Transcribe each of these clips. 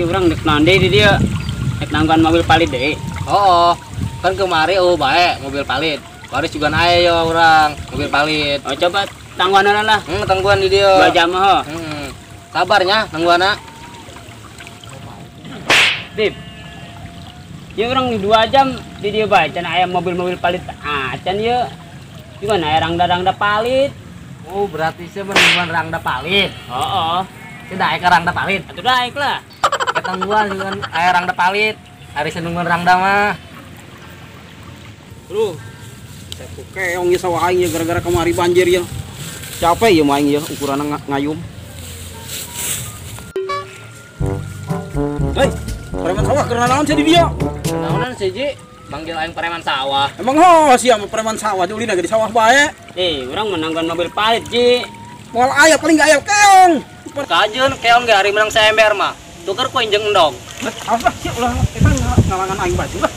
Orang dek nande di dia dek nangguan mobil palit deh. Oh, kan kemari oh baik mobil palit. Baris juga naik yo orang mobil palit. Oh coba tangguan lah. Tangguan di dia. 2 jam ho. Sabarnya tangguana. Bib. Ya orang 2 jam di dia bae can aya mobil-mobil palit acan ye. Gimana aya rangda-rangda palit. Oh, berarti sih menungguan rangda palit. Oh. Si daek ka rangda palit. Atuh daek lah. Tangguan dengan air rangda palit, hari senungan rangda mah. Bro, saya keong ya sawah aing ya gara-gara kemari banjir ya. Capek ya main ya ukuran ngayum. Hei, preman sawah karena naon sih di dia? Naonan sih Ji, manggil aing preman sawah. Emang ho sia mah preman sawah diulin aja di sawah bae. Orang menangguan mobil palit Ji. Moal aya paling gak aya keong. Kajeun keong ge hari menang seember mah. Tuker ku injeng endong. Awas lah, siap ulah eta ngalangan aing baju lah.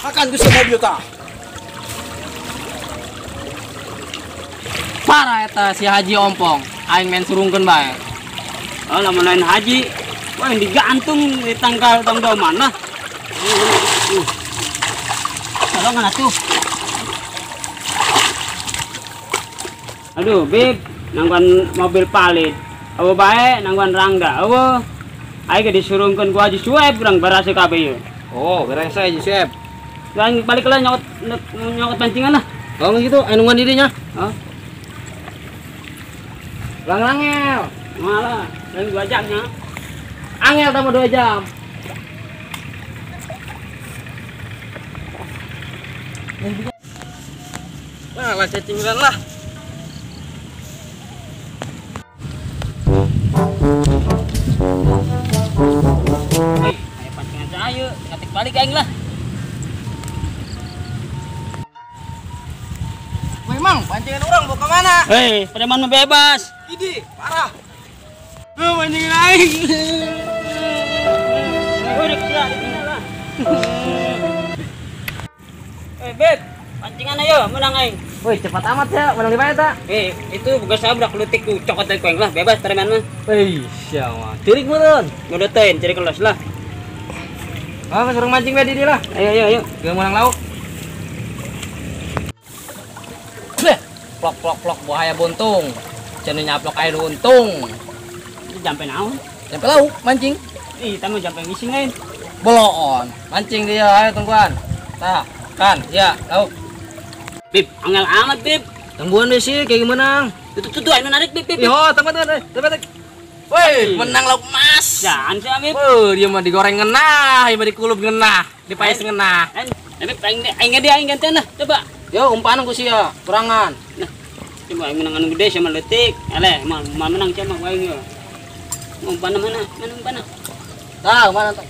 Makan ku mobil tah. Parah eta si Haji Ompong, aing main surungkeun bae. Oh, lamun lain haji, wah yang digantung di tangkal tong doman lah. Tolongan atuh. Aduh, Bib, nangguan mobil palit. Awo bae nangguan rangda. Awo aing ge disurungkeun ku Haji Sueb urang barase kabeh ieu. Oh, berese Haji Sueb. Lang balik lah nyokot nyokot pancingan lah. Oh gitu, aing nungguan dirinya. Oh. Lang angel. Malah, lang 2 jam nya. Angel tambah 2 jam. Nah, lah cacingran lah. Hei, ayo pancingan saya, ngatik balik aing lah. Woi mang, pancingan orang mau ke mana? Hei, preman mah bebas. Idi, parah. Pancingan aing. Udah sia di sini lah. Beb, pancingan ayo, menang aing. Woi, cepat amat ya, menang di mana ta? Itu bukan saya budak lutik ku cokot dari kueng lah, bebas preman mah. Wih, siapa? Cirik meureun. Ngudetin, cirik los lah. Ah, suruh mancing bae di dia lah. Ayo, ayo, ayo. Gak menang lauk. Bleh, plok plok plok buaya buntung. Cenah nyaplok air untung. Itu jampe naon? Jampe lauk, mancing. Ih, tamu jampe ngising lain. Boloon, mancing dia, ayo tungguan. Tah, kan, ya, lauk. Bib, angel amat, Bib. Tungguan deh sih, kayak gimana? Tuh, tuh, ayo narik, Bib, Bib. Yo, tungguan, tungguan, tungguan. Woi, menang lauk emas. Jangan sih, Bib. Woi, dia mah digoreng ngenah, dia mah dikulub ngenah, dipais ngenah. Bib, aing dia aing gantian lah, coba. Yo, umpan ku sia, kurangan. Nah, coba aing menang anu gede sama leutik. Eleh, mah menang sia mah aing yo. Umpan mana? Mana umpan? Tah, mana tah?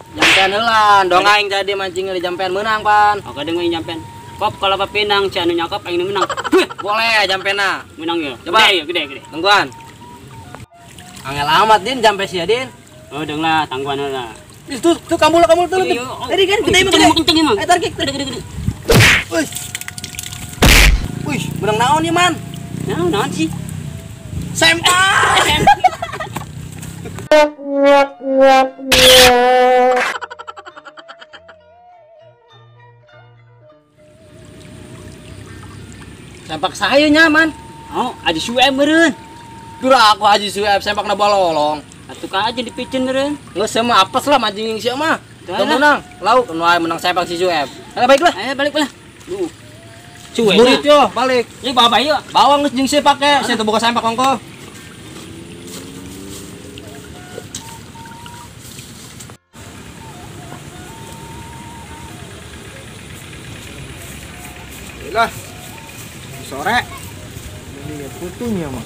Jampean heula, dong aing jadi mancing di jampean menang pan. Oke, dengerin jampean. Kop kalau pinang si anu nyakop aing menang. Boleh jampena. Menang ya. Coba. Gede, gede, gede. Tungguan. Angel amat Din jampe sia Din. Oh, deng lah, tangguan lah. Itu tuh kamu lah, kamu tuh. Tadi kan gede emang gede. Kenceng emang. Eh tarik, gede, gede, gede. Wih. Wih, menang naon ieu man? Naon, naon sih? Sempak. Sempak saya nyaman. Oh, Haji Sueb meureun. Dura aku Haji Sueb sempakna balolong. Atuh ka aja dipicen meureun. Geus mah apes lah mancing sia mah. Teu menang. Lauk nu aya menang sempak si Sueb. Ayo baiklah. Ayo balik lah. Duh. Sueb. Burit yo, balik. Ieu bawa bae yo. Bawang geus jeung sia pake, sia teu boga sempak ongko. Lah. Sore. Ini putunya mah.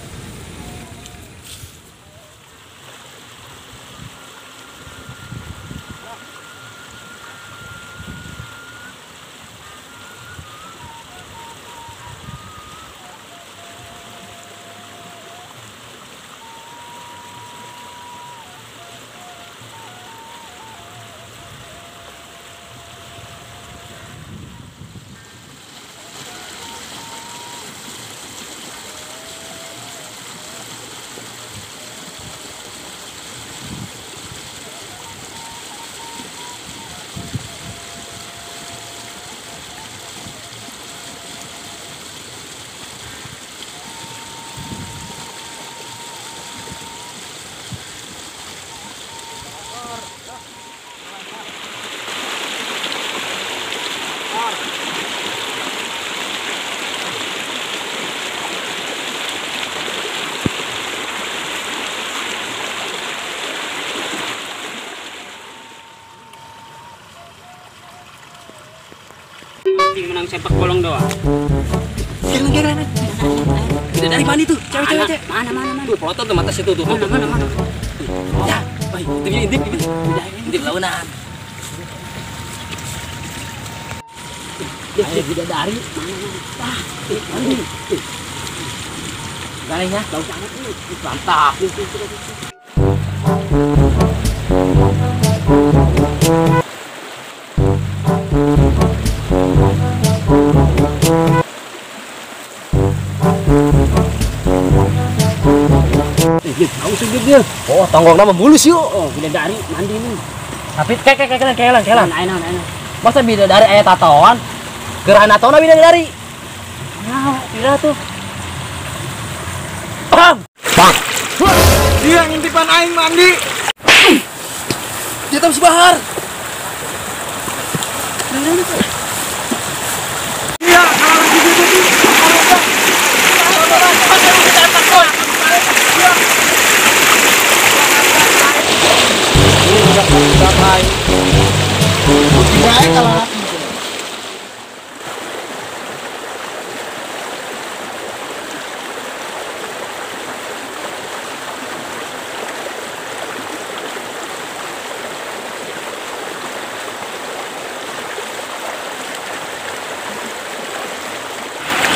Menang sepak bolong doang. Jangan. Tidak dari mana itu? Cewek-cewek. Mana. Tuh, pelotot tuh mata situ tuh. Mana. Ya, oi, itu dia intip. Intip launan. Dia bidadari. Mana. Wah, ini. Galenya, bau banget ini. Mantap. Dia. Oh, tonggong nama mulus yuk. Oh, bidadari mandi nih. Tapi kayak kelan. Ayo. Masa bidadari aya tatoan? Gerahan tatona bidadari. Nah, tidak tuh. Bang. Bang. Dia ngintipan aing mandi. Dia tahu si Bahar. Iya, kalau lagi gitu.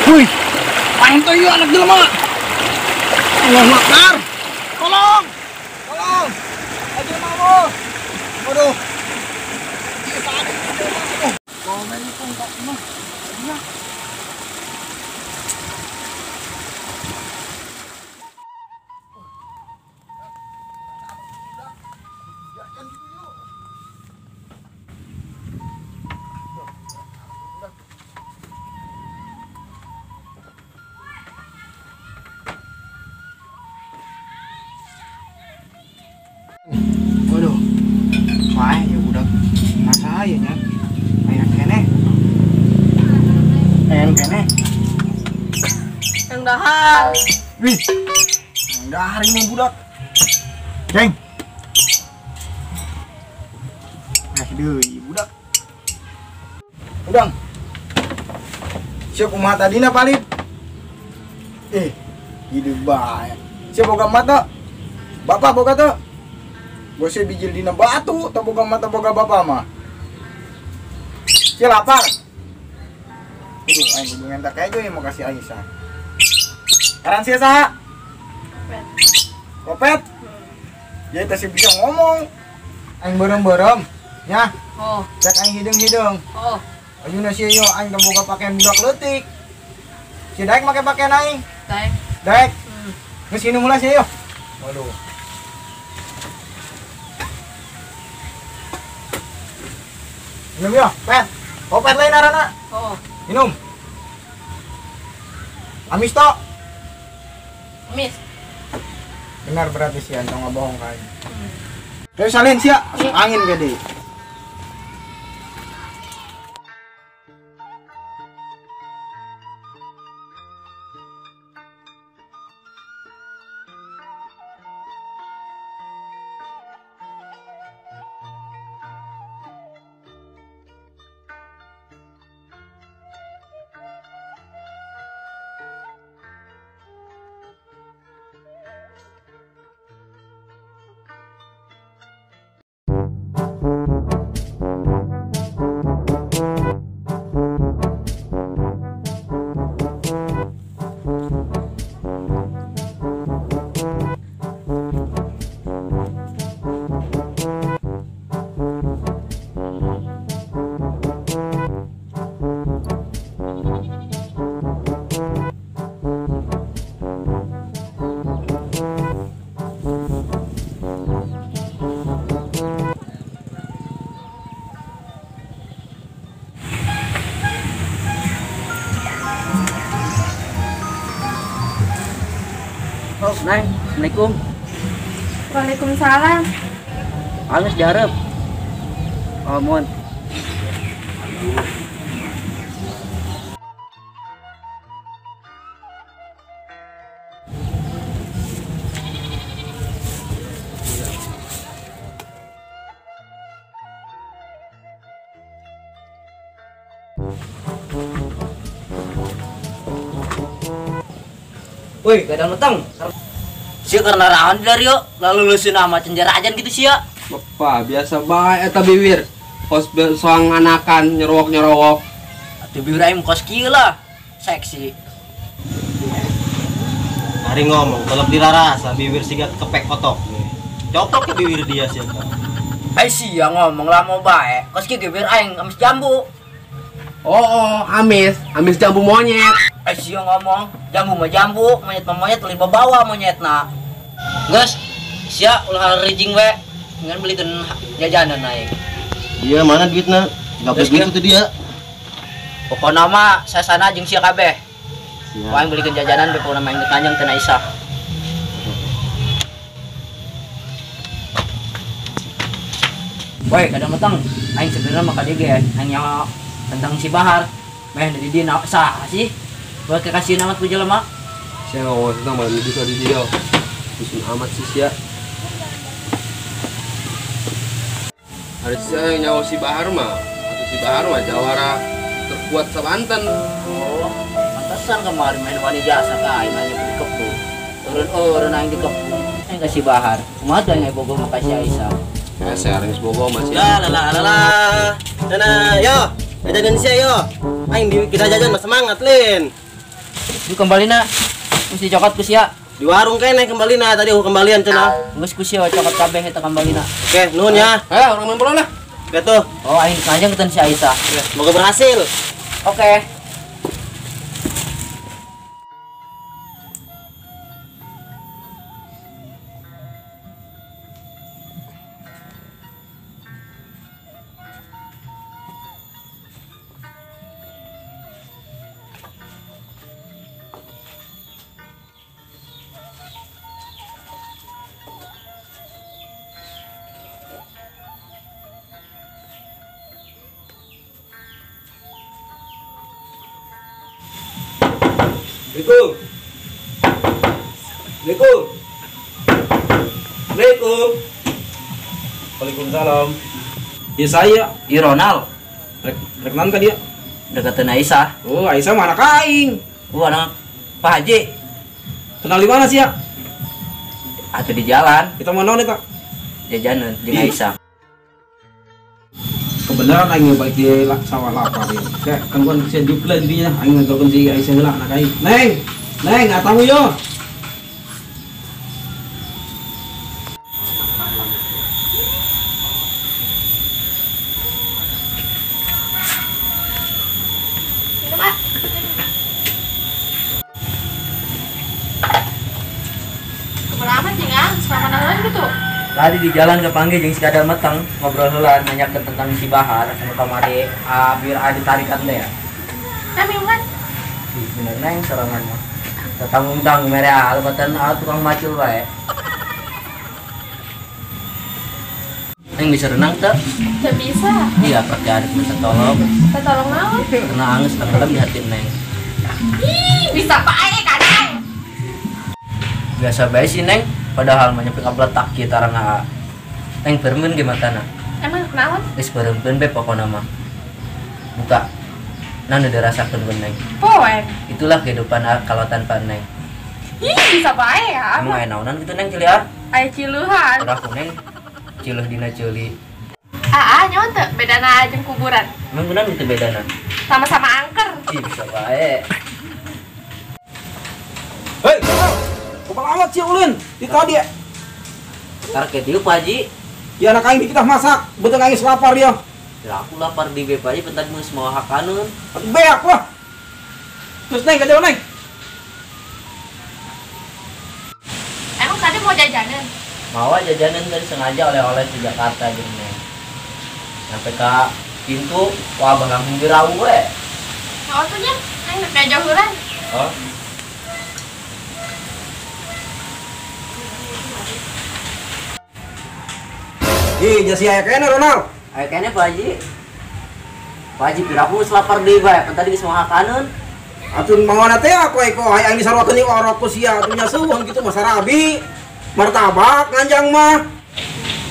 Wih, main tuh yuk anak jelema. Allahu Akbar. Tolong. Tolong. Aja mau. Waduh. Komen itu enggak mah. Iya. Waduh, wah ya budak masa ya nya, ayang kene, yang dahar, wih, yang dahar ini budak, geng, deui budak, udang, siap kumaha tadina palit, hidup bae, siap boga mata, bapak boga tuh. Bosnya bijil dina batu, teu boga mata boga bapak mah. Sia lapar. Aduh, aing kudu ngentak kejo mau kasih Aisyah. Karan sia saha? Kopet. Kopet? Ya teh si bisa ngomong. Aing beureum-beureum, nya. Oh. Cek aing hideung-hideung. Oh. Ayeuna sia yo aing teu boga pakaian budak leutik. Sia daek make pakaian aing? Daek. Daek. Geus inum heula sia yo. Waduh. Minum ya, pet. Kopet lain arana. Oh. Minum. Amis to. Amis. Benar berarti sih entong bohong kain. Terus salin sia, masuk angin gede. Neng, Assalamualaikum. Waalaikumsalam. Alus diharap. Oh, mohon. Woi, kadang metang. Sia karena rawan dari yo, lalu lusun sama cenjarajan gitu sia. Bapak biasa bae eta bibir. Kos soang anakan nyerowok-nyerowok. Atuh bibir aing kos kieu lah. Seksi. Hari ngomong telep dirarasa bibir siga kepek kotok. Copok ke bibir dia sia. Ai sia ngomong lah mau bae. Kos kieu bibir aing amis jambu. Oh, amis, amis jambu monyet. Ai sia ngomong, jambu mah jambu, monyet mah monyet, lain bawa monyetna. Geus, sia ulah rijing we. Ngan belikeun jajanan aing. Iya, mana duitna? Enggak beli duit itu dia. Pokona mah sasana jeung sia kabeh. Aing belikeun jajanan be pokona mah aing kanjeng teu Aisyah. Woi, kadang metang aing sebenarnya mah ka dieu ge aing nyaho tentang si Bahar. Meh di dieu sah sih. Buat kekasih amat ku jelema. Sia ngomong tentang malam bisa di dieu. Dusun amat sih sia. Harus sia yang nyawa si Bahar mah. Atau si Bahar mah jawara terkuat sa-Banten. Oh, pantesan kemarin main wani jasa ka aing nanya dikepu. Turun aing dikepu. Aing ka si Bahar. Kumaha teh aing bogo mah ka si Aisyah. Ya saya geus bogo mah sia. Ya la la la. Nah, yo. Jajan sia yo. Aing di kita jajan mah semangat lin. Lu kembalina mesti cokot ku sia. Di warung kene kembalina tadi aku kembalian cenah. Geus ku sia cokot kabeh eta kembalina. Oke, nuhun ya. Ayo urang main bola lah. Oke tuh. Oh, aing kanjeng ketan si Aisyah. Oke, semoga berhasil. Oke. Assalamualaikum. Assalamualaikum. Assalamualaikum. Waalaikumsalam. Ya saya, I Ronald. Rek naon ka dia? Deketin Aisyah. Oh, Aisyah mah anak aing. Oh, anak Pak Haji. Kenal di mana sih ya? Atuh di jalan. Kita mau naon eta? Jajanan jeung Aisyah. Kebenaran aing balik di sawah lapar ya. Kayak gangguan si jupla jadinya aing ngagangguan si Aisyah heula anak aing. Neng, Neng, atamu yo. Minum ah. Kemana jeung ah, selama naon gitu? Tadi di jalan kepanggil jeung si Kadal Meteng ngobrol heula nanyakeun tentang si Bahar anu kamari biar adi tarikan teh ya. Nah, minuman. Ih, bener neng sorangan mah. Tanggung-tanggung mere alepatan tukang macul bae. Neng bisa renang teu? Teu bisa. Iya, pakai adik minta tolong. Minta tolong naon? Karena angus tenggelam di hati neng. Ih, bisa bae kadang. Biasa bae sih neng. Padahal mah nyepi kabletak kieu tarang aa. Neng beureumkeun ge matana. Emang naon? Geus beureumkeun be pokona mah. Buka. Nah nu dirasakeun ku neng. Poek. Itulah kehidupan kalau tanpa neng. Ih, bisa bae ya. Emang aya naonan kitu neng ciliar? Aya ciluhan. Udah ku neng ciluh dina ceuli. Aa, nyaho teu bedana jeung kuburan? Emang kunaon kitu bedana? Sama-sama angker. Ih, bisa bae. Hei, kepala amat sih ulin di tadi ya. Target dieu Pak Haji. Ya anak aing kita masak, betul aing lapar dia. Ya aku lapar di Pak Haji bentar geus mau hakaneun. Beak lah. Terus neng ka jauh neng. Emang tadi mau jajanan? Mau jajanan tadi sengaja oleh-oleh di Jakarta jeung neng. Sampai ke pintu, wah bang langsung dirawu we. Mau tuh nya, neng rek jauh heula. Oh. Ih, jasi aya keneh Ronald. Aya keneh Pak Haji. Pak Haji piraku geus lapar deui bae, pan tadi geus mahakaneun. Atuh mawana teh aku eko hayang disaruakeun ieu orok ku sia atuh nya seuweun kitu mah sarabi. Martabak nganjang mah.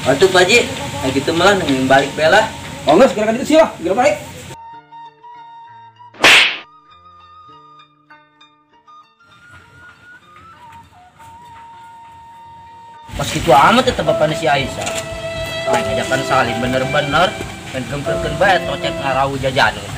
Atuh Pak Haji, kayak gitu malah neng balik bae lah. Oh geus geura ka ditu sia lah, geura balik. Pas gitu amat tetep bapakna si Aisyah. Lain ajakan salim bener-bener dan gemperkeun bae tocek ngarawu jajaneun.